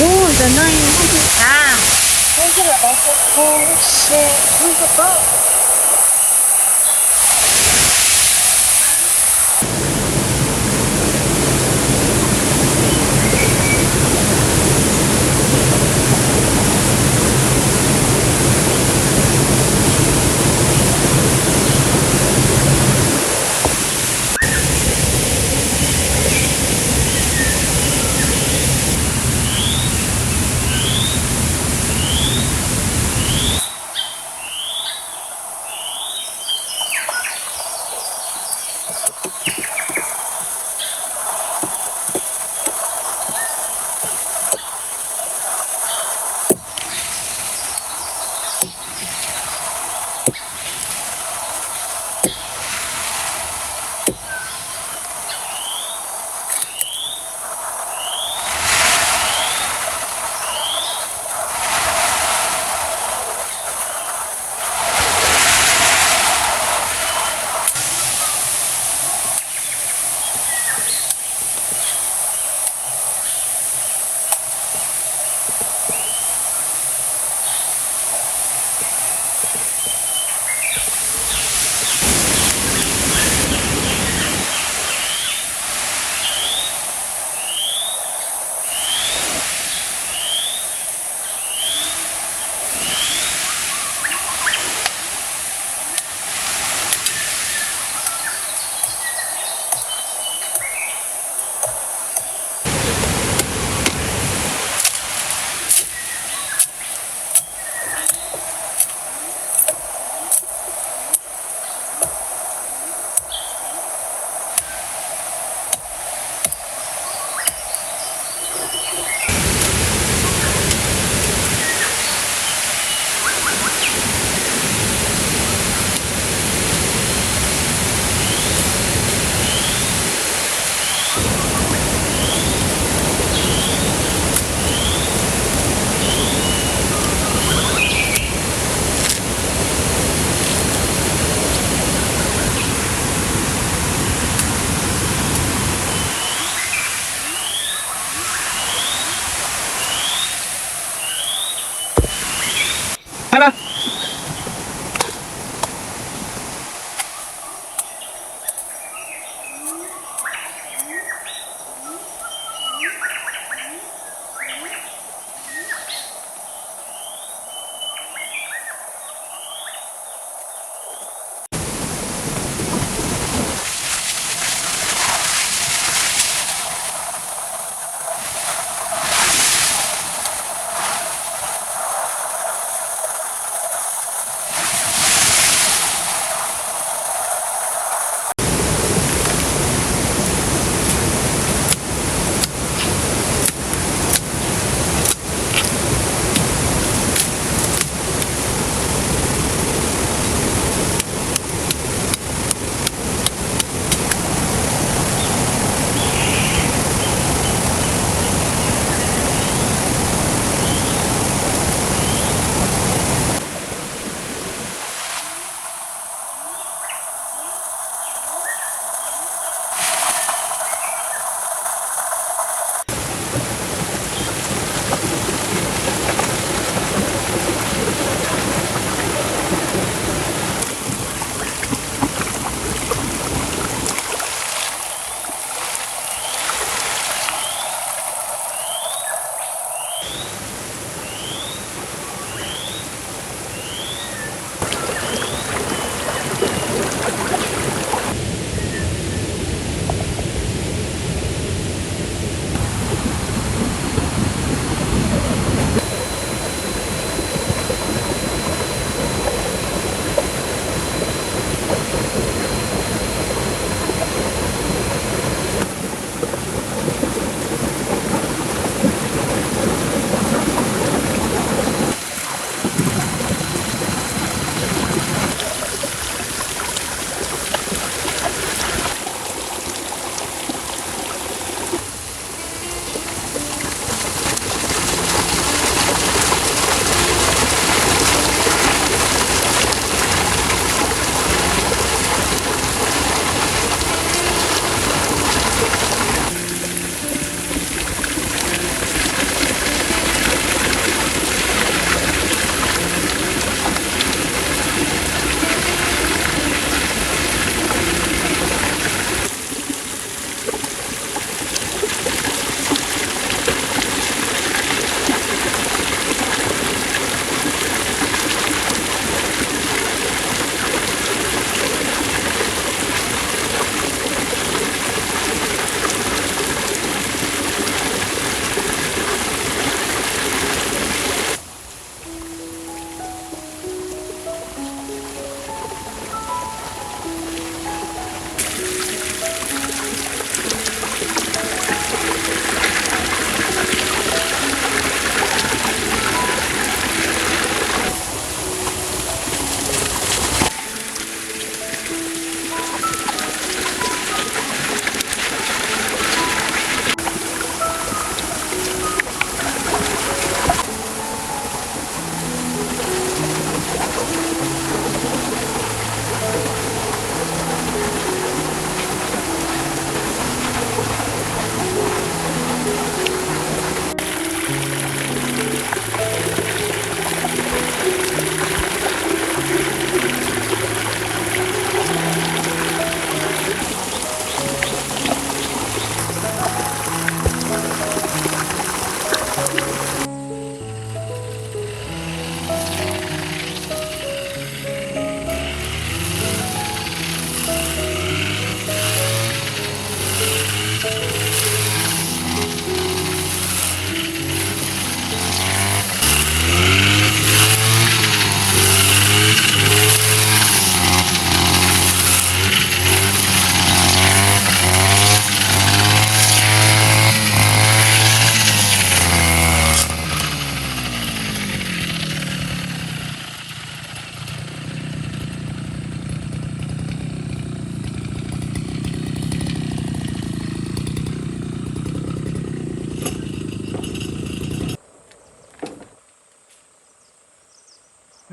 Ub, tam no yog hnub twg thav, hnub twg los tau hu hu se hnub twg tau.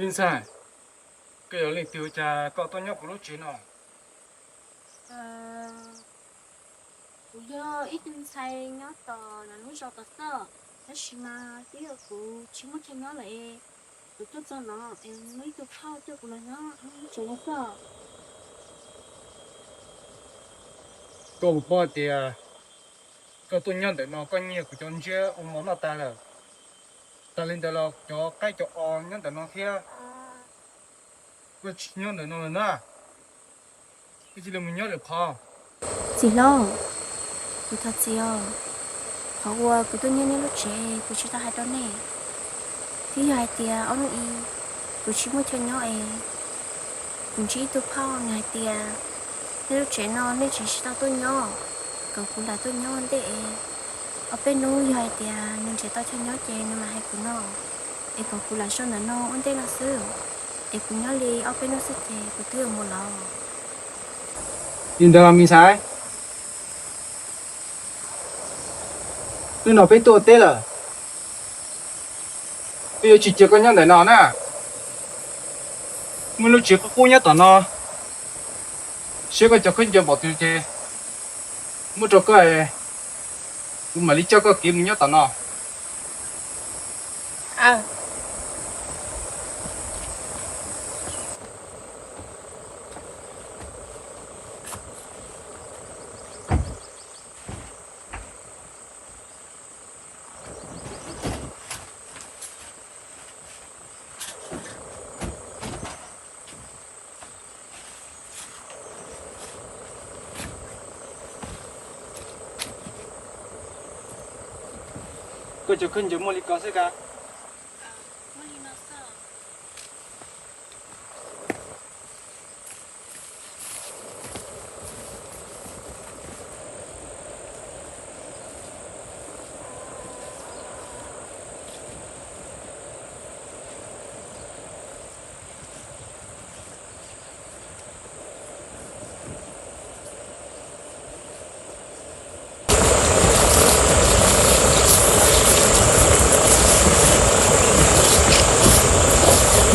Me ntxhais, koj yog leej twg, ua cas koj tuaj nyob kuv lub tsev no? Kuv yog ib tug ntxhais nyob tom lub zos tom xwb, tab sis mas twb yog kuv tsis muaj chaw nyob lawm es kuv tuaj txog no es muaj ib tug phauj coj kuv los nyob lub tsev no xwb. Koj puas paub hais tias koj tuaj nyob ntawm no koj nyiag kuv cov ntsiab ua mov noj tas lawm. Tas li ntawd los cov qaib cov os nyob ntawm no thiab, koj tsis nyob ntawm no lawm na, koj cia li mus nyob lwm qhov. Txiv hlob, kuv thov txim os. Qhov uas kuv tuaj nyob nej lub tsev kuv tsis tau hais rau nej. Twb yog hais tias ob hnub ib kuv tsis muaj chaw nyob es kuv ntsib ib tug phauj, nws hais tias nej lub tsev no nej tsis tsis tau tuaj nyob, kom kuv lam tuaj nyob ua ntej es ob peb hnub yog hais tias nws nrhiav tau chaw nyob ces nws mam hais kuv no, es kom kuv lam so ntawm no ua ntej no xwb, es kuv nyob li ob peb hnub xwb ces kuv twb yuav mus lawm. Li ntawd los me ntxhais, hnub no peb tuaj ua teb lawm, peb yuav tsis cia koj nyob ntawm no na. Muaj lub tsev qub qub nyob tom no, seb koj cov khaub ncaws npaum twg ces muab rau koj, kuv mam li coj koj kev mus nyob tom no. Koj cov khaub ncaws muaj li ko xwb ka.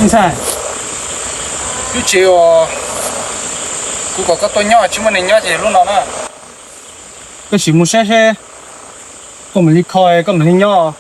Ntxhais, lub tsev uas kuv kom koj tuaj nyob tsis muaj neeg nyob ces yog lub no na. Koj sim mus saib seb, koj mam li kho koj mam li nyob.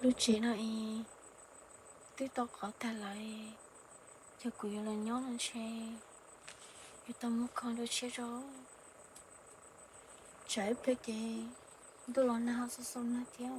Lub tsev no es twb tau qhov tag lawm, ces kuv yuav los nyob no ntshe yuav tau muab kho dua tshiab tso. Tsam ib pliag ces ntuj los nag ho xau xau nag thiab.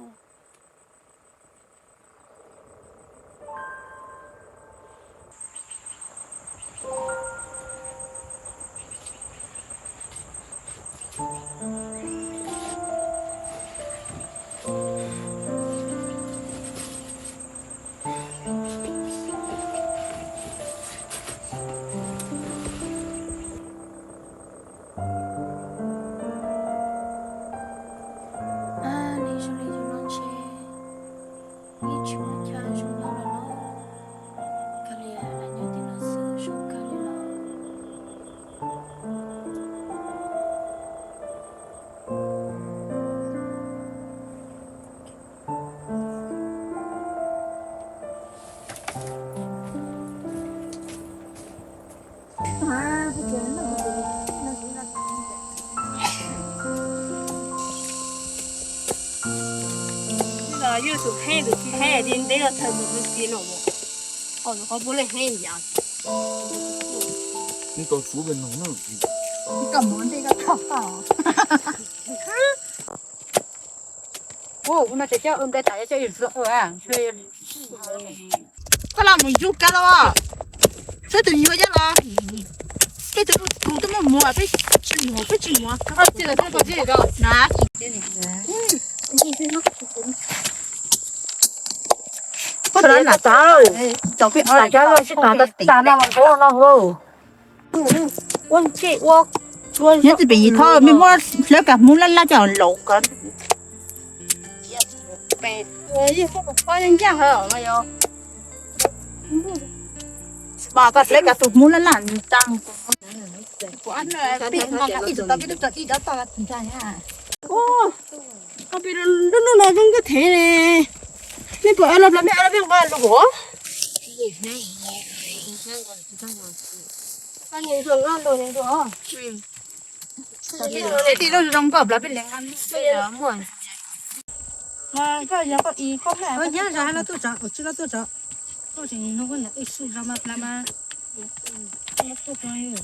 Ab, neb zoo li yus no ntshe yeej tsis muaj chaw zoo nyob lawm los. Kawg li, lam nyob tej no xwb zoo kawg li los. Yus tus kheej tus txiv heej tias ntev los thawm tus txiv no, qhov tus qhov puav leej heej yam. Nws tau suav pem no na. Koj mus ntej koj txhob tau. Ua no tseem coj ua npe tas coj ib zoo ua. Koj los mus yug kab los, saib tus nyuag coj los. Peb tus tus twb muaj muag, peb tsis muag, peb tsis muag. Na, koj na tas, tas no los ua no. Nyob tsis pem yim thoj mej muab hlawv kas hmuv laj laj coj laus ko. Mas koj hlawv kas tus hmuv laj laj tas. Lub no zoo nkauj thiab ne. Nej puas los, nej los peb nqa los os. Koj niam zoo nkauj los peb li nqa. Koj yog koj ib koj nyob zos hais los tuaj tso, tsis los tuaj tso. Koj tseem nug koj niam ib su zos mas plas mas. Tuaj tso.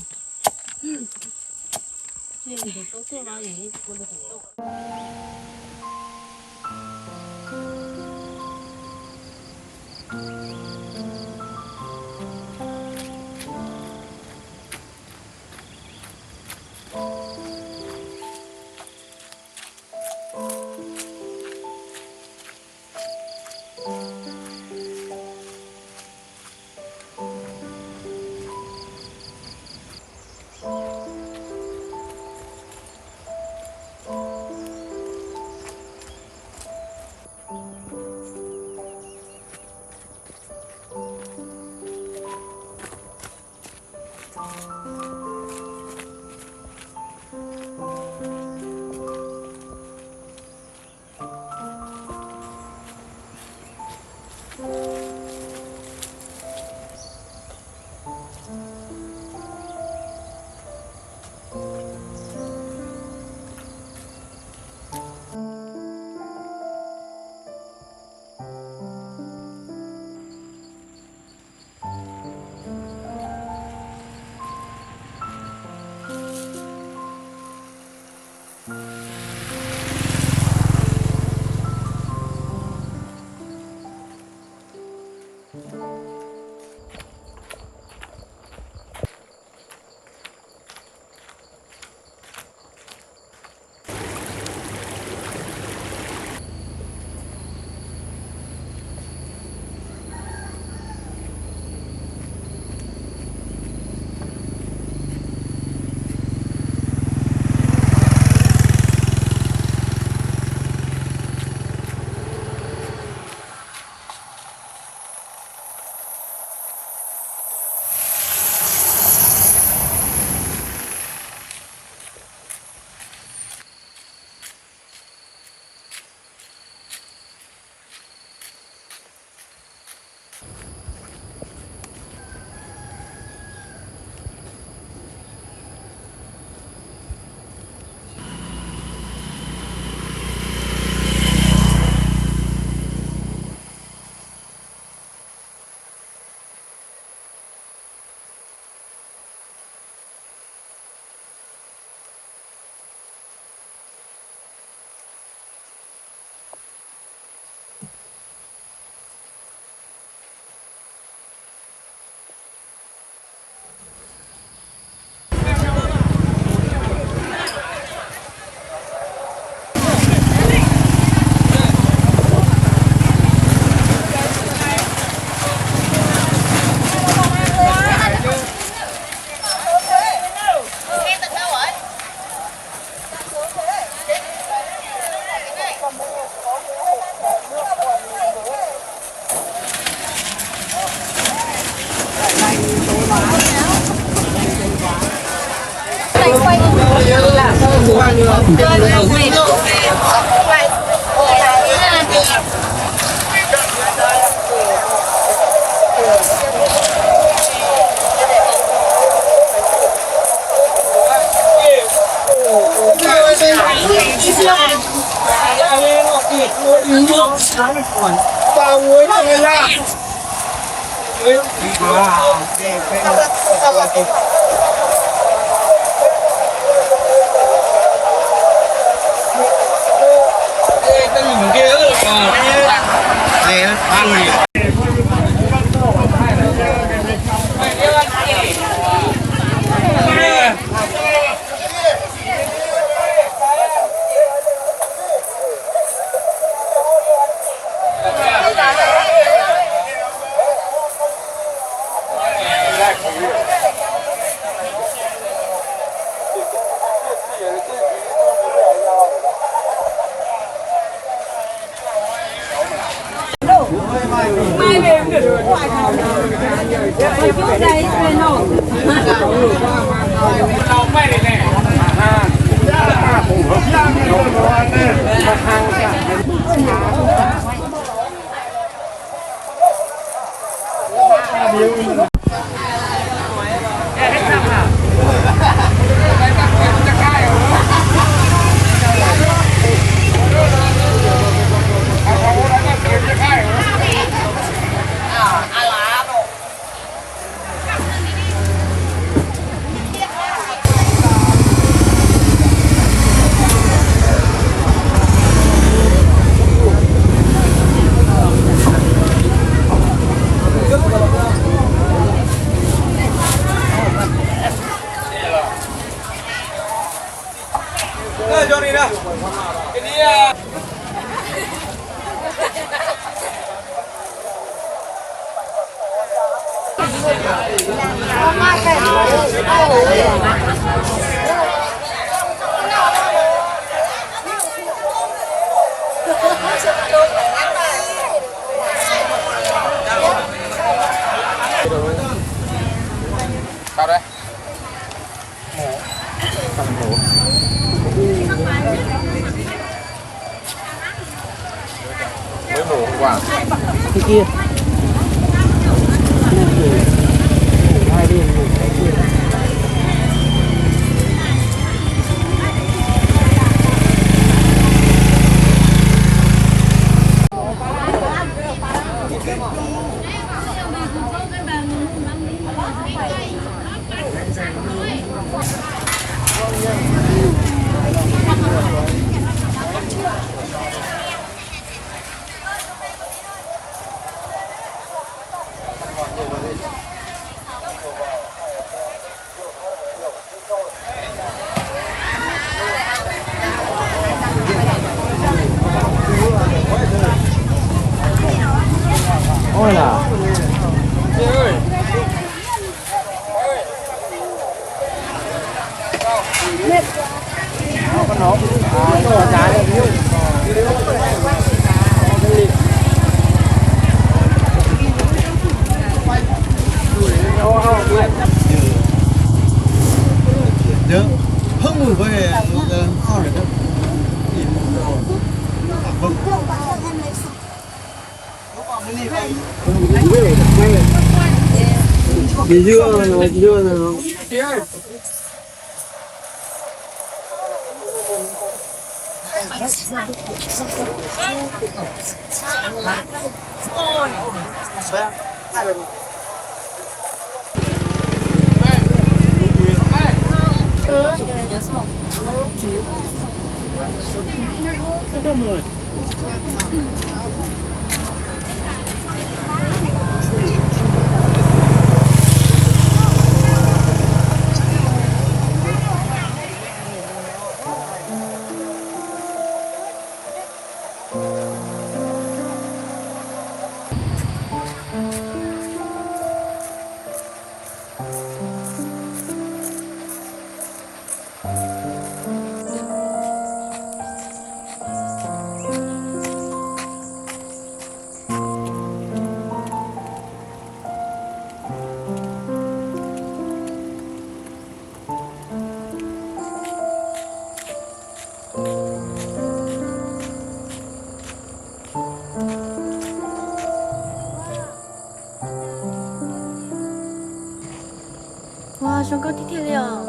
Ua zoo nkauj tiag tiag li os.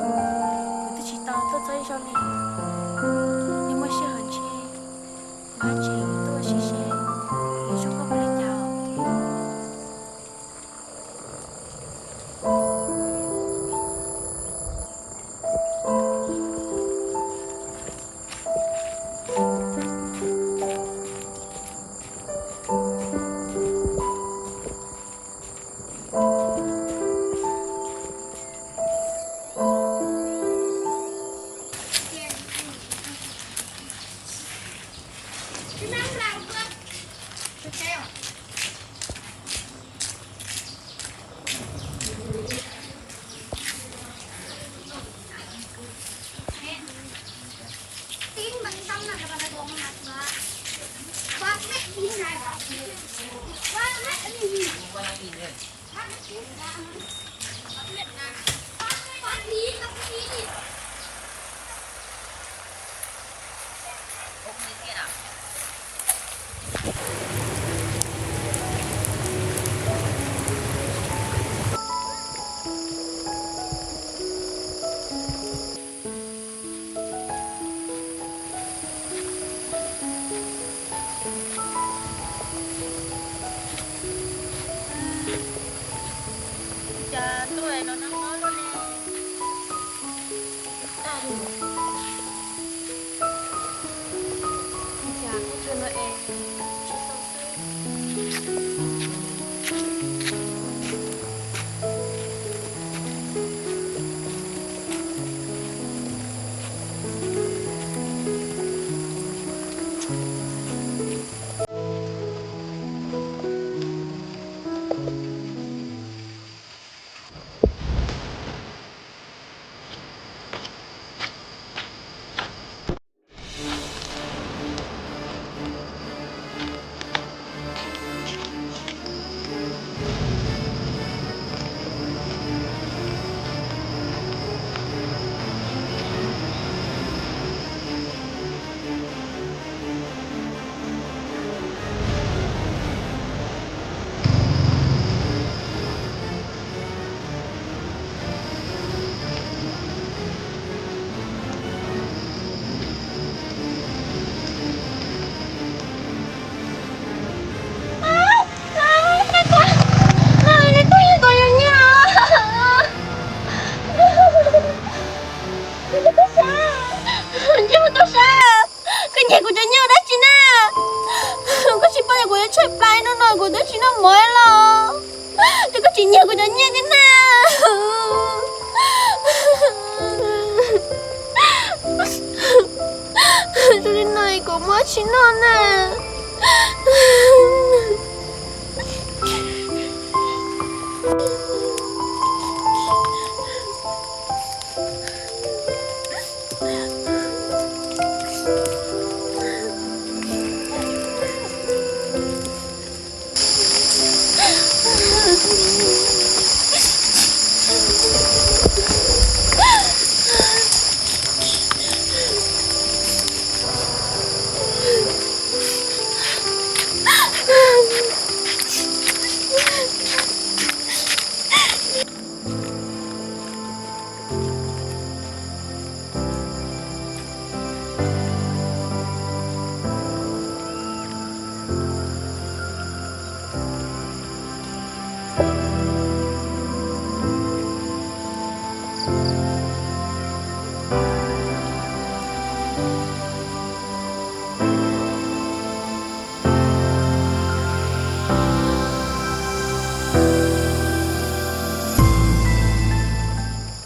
Kuv twb tsis tau tuaj txog ib zaug li. Yog muaj sij hawm ntshe kuv ho tseem tuaj ua si seb nws zoo nkauj npaum li cas. Cas tuaj no no no luaj li. Cas tuaj no es tsis tau xwb. Pov los, ces koj tsis nyiag kuv cov nyiaj thiab na. Zoo li no kuv muab tsis noj na.